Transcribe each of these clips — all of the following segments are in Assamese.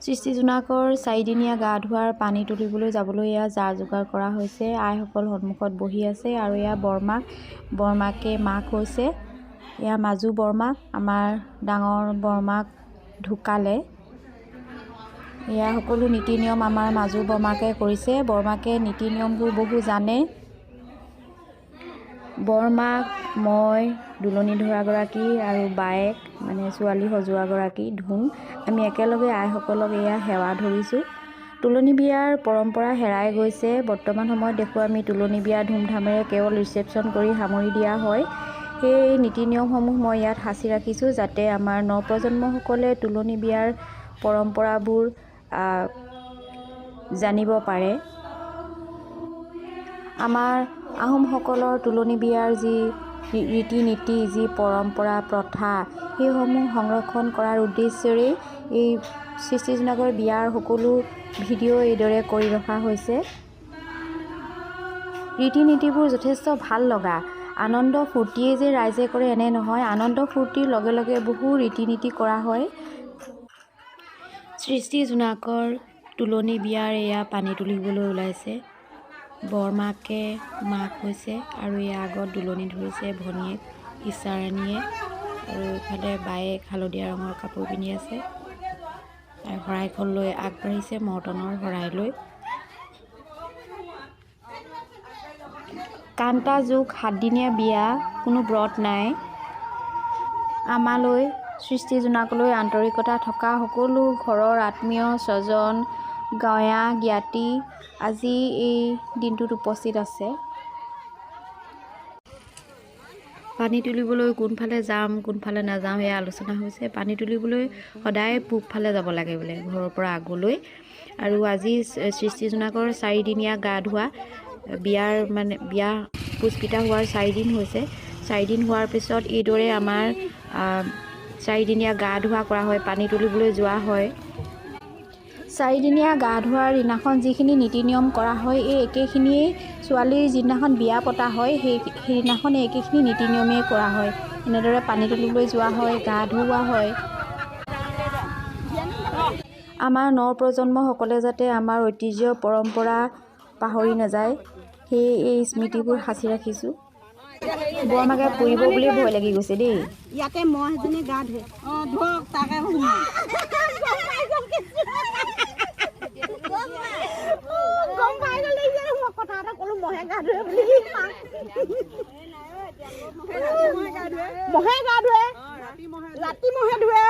সৃষ্টি জোনাকৰ চাৰিদিনীয়া গা ধোৱাৰ পানী তুলিবলৈ যাবলৈ এয়া যা যোগাৰ কৰা হৈছে। আইসকল সন্মুখত বহি আছে আৰু এয়া বৰমাকে মাক হৈছে। এয়া মাজু বৰমাক, আমাৰ ডাঙৰ বৰমাক ঢুকালে। এয়া সকলো নীতি নিয়ম আমাৰ মাজু বৰমাকে কৰিছে। বৰমাকে নীতি নিয়মবোৰ বহু জানে। বৰমাক, মই, দুলনি ধৰাগৰাকী আৰু বায়েক মানে ছোৱালী সজোৱাগৰাকী ধুন, আমি একেলগে আইসকলক এয়া সেৱা ধৰিছোঁ। তোলনি বিয়াৰ পৰম্পৰা হেৰাই গৈছে। বৰ্তমান সময়ত দেখোঁ আমি তোলনি বিয়া ধুমধামেৰে কেৱল ৰিচেপশ্যন কৰি সামৰি দিয়া হয়। সেই নীতি নিয়মসমূহ মই ইয়াত সাঁচি ৰাখিছোঁ, যাতে আমাৰ নৱপ্ৰজন্মসকলে তোলনি বিয়াৰ পৰম্পৰাবোৰ জানিব পাৰে। আমাৰ আহোমসকলৰ তোলনি বিয়াৰ যি ৰীতি নীতি, যি পৰম্পৰা প্ৰথা, সেইসমূহ সংৰক্ষণ কৰাৰ উদ্দেশ্যৰেই এই সৃষ্টি জোনাকৰ বিয়াৰ সকলো ভিডিঅ' এইদৰে কৰি ৰখা হৈছে। ৰীতি নীতিবোৰ যথেষ্ট ভাল লগা। আনন্দ ফূৰ্তিয়ে যে ৰাইজে কৰে এনে নহয়, আনন্দ ফূৰ্তিৰ লগে লগে বহু ৰীতি নীতি কৰা হয়। সৃষ্টি জোনাকৰ তোলনি বিয়াৰ এয়া পানী তুলিবলৈ ওলাইছে। বৰমাকে মাক হৈছে আৰু এয়া আগত দুলনি ধৰিছে ভনীয়েক ইছাৰাণীয়ে, আৰু ইফালে বায়েক হালধীয়া ৰঙৰ কাপোৰ পিন্ধি আছে আৰু শৰাইখন লৈ আগবাঢ়িছে মৰ্টনৰ শৰাই লৈ। কান্তা যুগ সাতদিনীয়া বিয়া, কোনো ব্ৰত নাই। আমালৈ সৃষ্টি জোনাকলৈ আন্তৰিকতা থকা সকলো ঘৰৰ আত্মীয় স্বজন, গঞা জ্ঞাতি আজি এই দিনটোত উপস্থিত আছে। পানী তুলিবলৈ কোনফালে যাম কোনফালে নাযাওঁ এয়া আলোচনা হৈছে। পানী তুলিবলৈ সদায় পূবফালে যাব লাগে বোলে ঘৰৰ পৰা আগলৈ। আৰু আজি সৃষ্টি জোনাকৰ চাৰিদিনীয়া গা ধোৱা বিয়াৰ মানে বিয়া পুষ্পিতা হোৱাৰ চাৰিদিন হৈছে। চাৰিদিন হোৱাৰ পিছত এইদৰে আমাৰ চাৰিদিনীয়া গা ধোৱা কৰা হয়, পানী তুলিবলৈ যোৱা হয়। চাৰিদিনীয়া গা ধোৱাৰ দিনাখন যিখিনি নীতি নিয়ম কৰা হয়, এই একেখিনিয়েই ছোৱালীৰ যিদিনাখন বিয়া পতা হয় সেইদিনাখন এই একেখিনি নীতি নিয়মেই কৰা হয়। এনেদৰে পানী তুলিবলৈ যোৱা হয়, গা ধুওৱা হয়। আমাৰ নৱপ্ৰজন্মসকলে যাতে আমাৰ ঐতিহ্য পৰম্পৰা পাহৰি নাযায়, সেই এই স্মৃতিবোৰ সাঁচি ৰাখিছোঁ। বৰমাকে পুৰিব বুলি ভয় লাগি গৈছে দেই। ইয়াতে মহ এজনী গা ধুৱে। ধুৱক তাকে গম পাই গ'ল। মই কথা এটা ক'লো, মহে গা ধুৱে বুলি। মহে গা ধুৱে, ৰাতি মহে ধুৱে।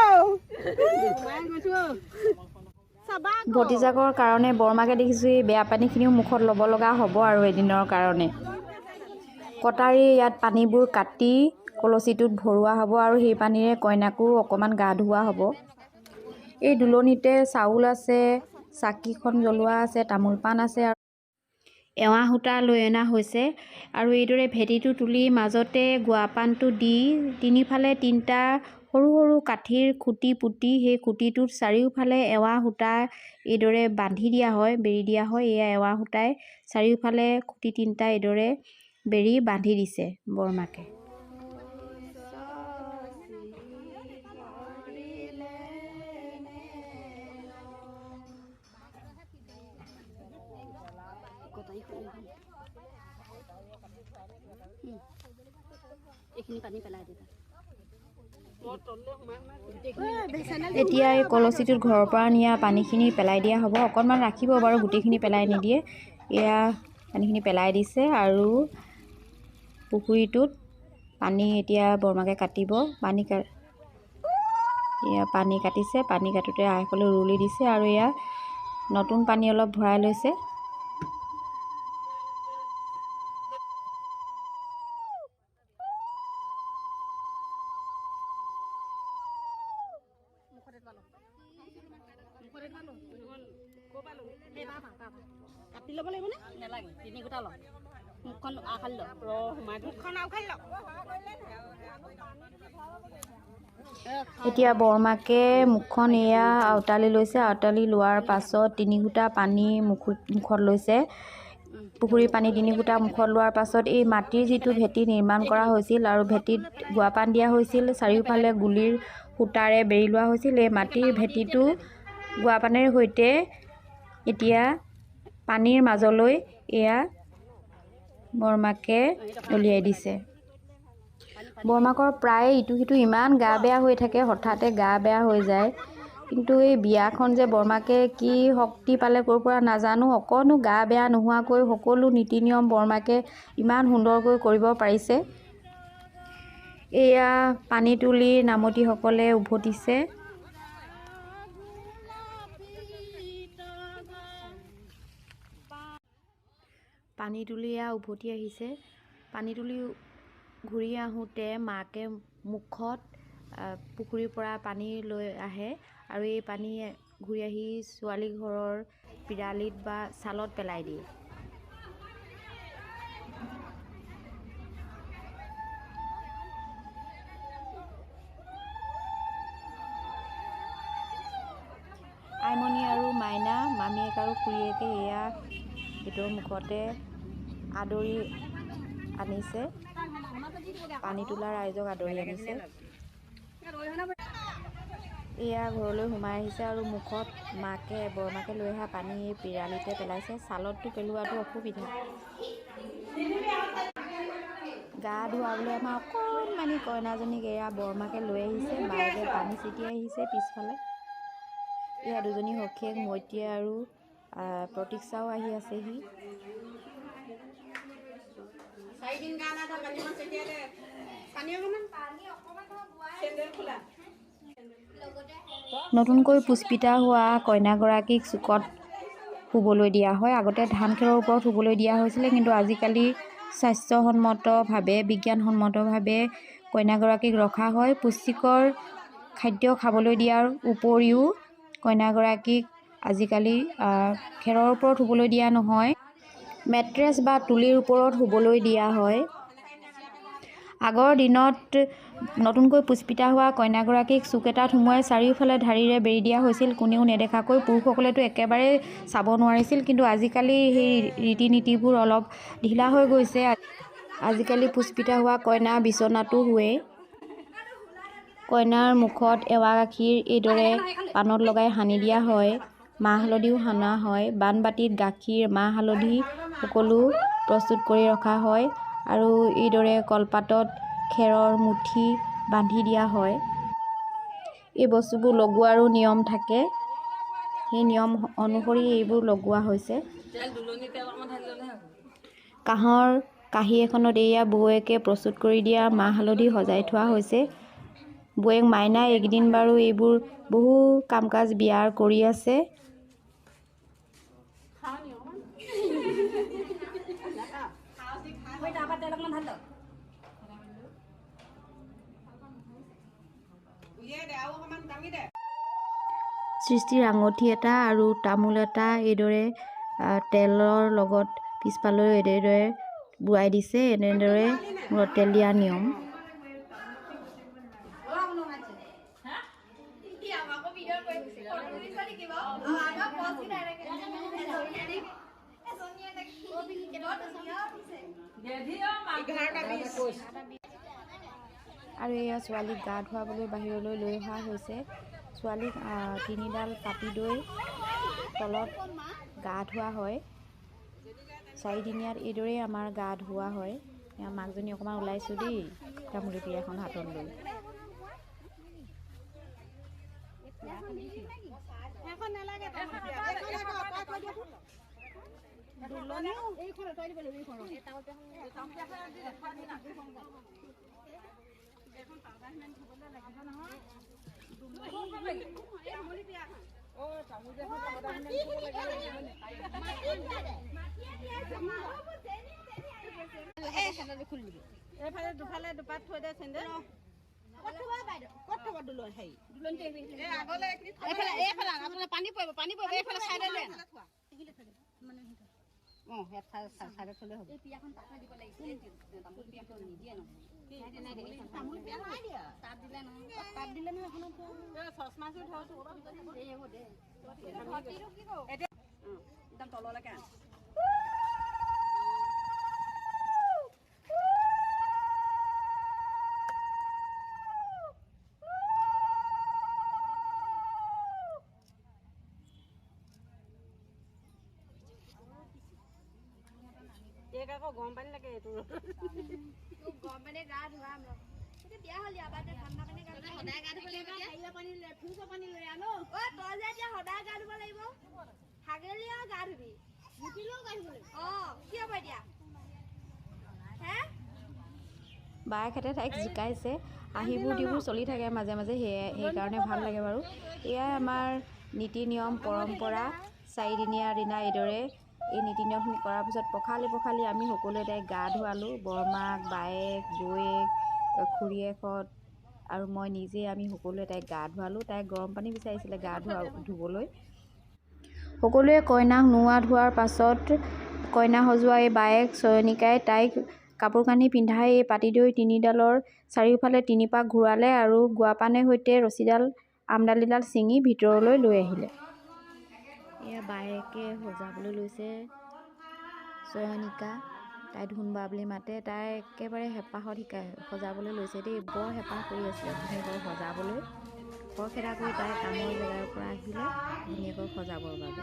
ভতিজাকৰ কাৰণে বৰমাকে দেখিছোঁ এই বেয়া পানীখিনিও মুখত ল'ব লগা হ'ব আৰু এদিনৰ কাৰণে। কটাৰী ইয়াত পানীবোৰ কাটি কলচীটোত ভৰোৱা হ'ব আৰু সেই পানীৰে কইনাকো অকণমান গা ধুওৱা হ'ব। এই দুলনিতে চাউল আছে, চাকিখন জ্বলোৱা আছে, তামোল পাণ আছে আৰু এৱা সূতা লৈ অনা হৈছে। আৰু এইদৰে ভেটিটো তুলি মাজতে গুৱাপাণটো দি তিনিফালে তিনিটা সৰু সৰু কাঠিৰ খুঁটি পুতি সেই খুঁটিটোত চাৰিওফালে এৱা সূতা এইদৰে বান্ধি দিয়া হয়, বেৰি দিয়া হয়। এয়া এৱা সূতাই চাৰিওফালে খুঁটি তিনিটা এইদৰে বেৰি বান্ধি দিছে বৰমাকে। এতিয়া এই কলচীটোত ঘৰৰ পৰা নিয়া পানীখিনি পেলাই দিয়া হ'ব। অকণমান ৰাখিব বাৰু, গোটেইখিনি পেলাই নিদিয়ে। এয়া পানীখিনি পেলাই দিছে আৰু পুখুৰীটোত পানী এতিয়া বৰমাকে কাটিব। এয়া পানী কাটিছে। পানী কাটোতে আইসকলে উৰুলি দিছে আৰু এয়া নতুন পানী অলপ ভৰাই লৈছে। কাটি ল'ব লাগিব নে? নালাগে, তিনি গোটা ল। মুখখন আওখালি ল, মুখখন আওখালি ল। এতিয়া বৰমাকে মুখখন এয়া আওতালি লৈছে। আওতালি লোৱাৰ পাছত তিনি গোটা পানী মুখত লৈছে। পুখুৰীৰ পানী তিনি গোটা মুখত লোৱাৰ পাছত এই মাটিৰ যিটো ভেটি নিৰ্মাণ কৰা হৈছিল আৰু ভেটিত গুৱাপাণ দিয়া হৈছিল, চাৰিওফালে গুলিৰ সূতাৰে বেৰি লোৱা হৈছিল। এই মাটিৰ ভেটিটো গুৱা পানীৰ সৈতে এতিয়া পানীৰ মাজলৈ এয়া বৰমাকে উলিয়াই দিছে। বৰমাকৰ প্ৰায় ইটো সিটো ইমান গা বেয়া হৈ থাকে, হঠাতে গা বেয়া হৈ যায়। কিন্তু এই বিয়াখন যে বৰমাকে কি শক্তি পালে ক'ৰ পৰা নাজানো, অকণো গা বেয়া নোহোৱাকৈ সকলো নীতি নিয়ম বৰমাকে ইমান সুন্দৰকৈ কৰিব পাৰিছে। এয়া পানী তুলি নামতীসকলে উভতিছে। পানী তুলি এয়া উভতি আহিছে। পানী তুলি ঘূৰি আহোঁতে মাকে মুখত পুখুৰীৰ পৰা পানী লৈ আহে আৰু এই পানী ঘূৰি আহি ছোৱালী ঘৰৰ পিৰালিত বা ছালত পেলাই দিয়ে। আইমণি আৰু মাইনা, মামীয়েক আৰু খুৰীয়েকে এয়া গেটৰ মুখতে আদৰি আনিছে, পানী তোলা ৰাইজক আদৰি আনিছে। এয়া ঘৰলৈ সোমাই আহিছে আৰু মুখত মাকে বৰমাকে লৈ অহা পানী এই পিৰালিতে পেলাইছে। ছালতটো পেলোৱাটো অসুবিধা। গা ধুৱাবলৈ আমাৰ অকণমানি কইনাজনীক এয়া বৰমাকে লৈ আহিছে। বায়েকে পানী ছিটিয়াই আহিছে পিছফালে। এয়া দুজনী সখীয়েক মৈত্ৰী আৰু প্ৰতীক্ষাও আহি আছেহি। নতুনকৈ পুষ্পিতা হোৱা কইনাগৰাকীক চুকত শুবলৈ দিয়া হয়। আগতে ধান খেৰৰ ওপৰত শুবলৈ দিয়া হৈছিলে, কিন্তু আজিকালি স্বাস্থ্যসন্মতভাৱে, বিজ্ঞানসন্মতভাৱে কইনাগৰাকীক ৰখা হয়। পুষ্টিকৰ খাদ্য খাবলৈ দিয়াৰ উপৰিও কইনাগৰাকীক আজিকালি খেৰৰ ওপৰত শুবলৈ দিয়া নহয়, মেট্ৰেছ বা তুলিৰ ওপৰত শুবলৈ দিয়া হয়। আগৰ দিনত নতুনকৈ পুষ্পিতা হোৱা কইনাগৰাকীক চুক এটাত সোমোৱাই চাৰিওফালে ঢাৰিৰে বেৰি দিয়া হৈছিল, কোনেও নেদেখাকৈ। পুৰুষসকলেতো একেবাৰে চাব নোৱাৰিছিল। কিন্তু আজিকালি সেই ৰীতি নীতিবোৰ অলপ ঢিলা হৈ গৈছে। আজিকালি পুষ্পিতা হোৱা কইনা বিচনাতো শোৱে। কইনাৰ মুখত এৱা গাখীৰ এইদৰে পাণত লগাই সানি দিয়া হয়, মাহ হালধিও সানা হয়। বানবাটিত গাখীৰ, মাহ হালধি সকলো প্ৰস্তুত কৰি ৰখা হয় আৰু এইদৰে কলপাতত খেৰৰ মুঠি বান্ধি দিয়া হয়। এই বস্তুবোৰ লগোৱাৰো নিয়ম থাকে, সেই নিয়ম অনুসৰি এইবোৰ লগোৱা হৈছে। কাঁহৰ কাঁহী এখনত এয়া বৌৱেকে প্ৰস্তুত কৰি দিয়া মাহ হালধি সজাই থোৱা হৈছে। বৌৱেক মাইনা এইকেইদিন বাৰু এইবোৰ বহু কাম কাজ বিয়াৰ কৰি আছে। সৃষ্টিৰ আঙঠি এটা আৰু তামোল এটা এইদৰে তেলৰ লগত পিছফালৈ এইদৰে বোৱাই দিছে। এনেদৰে মূৰত তেল দিয়া নিয়ম। আৰু এয়া ছোৱালীক গা ধুৱাবলৈ বাহিৰলৈ লৈ অহা হৈছে। ছোৱালীক তিনিডাল পাতি দৈ তলত গা ধোৱা হয়। চাৰিদিনীয়াত এইদৰেই আমাৰ গা ধোৱা হয়। মাকজনী অকণমান ওলাইছোঁ দেই তামোলী পিৰাখন হাতত লৈ। দুফালে দুপাত থৈ দে চেন্দেল। পানী পৰিব, পানী পৰিব, এইফালে চাইডে লৈ অঁ, চাইডত থ'লে হ'ব। একদম তললৈকে আন। আকৌ গৰম পানী লাগে এইটো গৰম পানী গা ধোৱাম। বিয়া হ'ল ঠাণ্ডা পানী সদায় গা ধুব লাগিব। পানী লৈ ফ্ৰিজৰ পানী লৈ আনো। ঐ তই যে এতিয়া সদায় গা ধুব লাগিব, হাগেলি আৰু গা ধুবি, মুতিলেও গা ধুব লাগিব। অ কি হ'ব এতিয়া? হে বায়েকহঁতে তাইক জোকাইছে। হাঁহিবোৰ দিবোৰ চলি থাকে মাজে মাজে, সেয়াই সেইকাৰণে ভাল লাগে বাৰু। এয়াই আমাৰ নীতি নিয়ম পৰম্পৰা। চাৰিদিনীয়া দিনা এইদৰে এই নীতি নিয়মখিনি কৰাৰ পিছত পখালি পখালি আমি সকলোৱে তাইক গা ধুৱালোঁ। বৰমাক, বায়েক, বৌয়েক, খুৰীয়েকহঁত আৰু মই নিজে আমি সকলোৱে তাইক গা ধুৱালোঁ। তাই গৰম পানী বিচাৰিছিলে গা ধুবলৈ। সকলোৱে কইনাক নোওৱা ধোৱাৰ পাছত কইনা সজোৱা এই বায়েক চয়নিকাই তাইক কাপোৰ কানি পিন্ধাই এই পাটিদৈ তিনিডালৰ চাৰিওফালে তিনিপাক ঘূৰালে আৰু গুৱাপানে সৈতে ৰছীডাল আমডালিডাল ছিঙি ভিতৰলৈ লৈ আহিলে। এয়া বায়েকে সজাবলৈ লৈছে চয়নিকা, তাই ধুনবা বুলি মাতে। তাই একেবাৰে হেঁপাহত শিকাই সজাবলৈ লৈছে দেই, বৰ হেঁপাহ কৰি আছিলে ধুনীয়াকৈ সজাবলৈ। খৰখেদা কৰি তাই কামৰ জেগাৰ পৰা আহিলে ধুনীয়াকৈ সজাবৰ বাবে।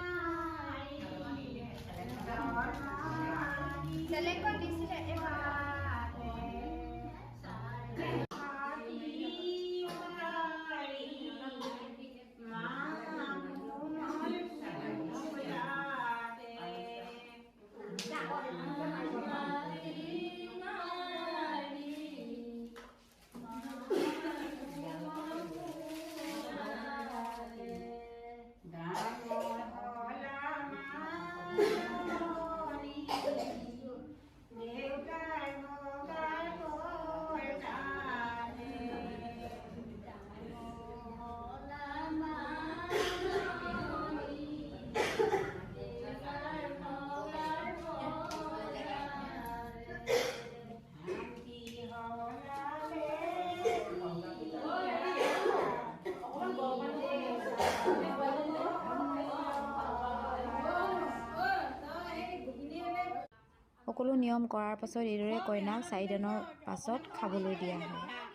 সকলো নিয়ম কৰাৰ পাছত এইদৰে কইনাক চাৰিদিনৰ পাছত খাবলৈ দিয়া হয়।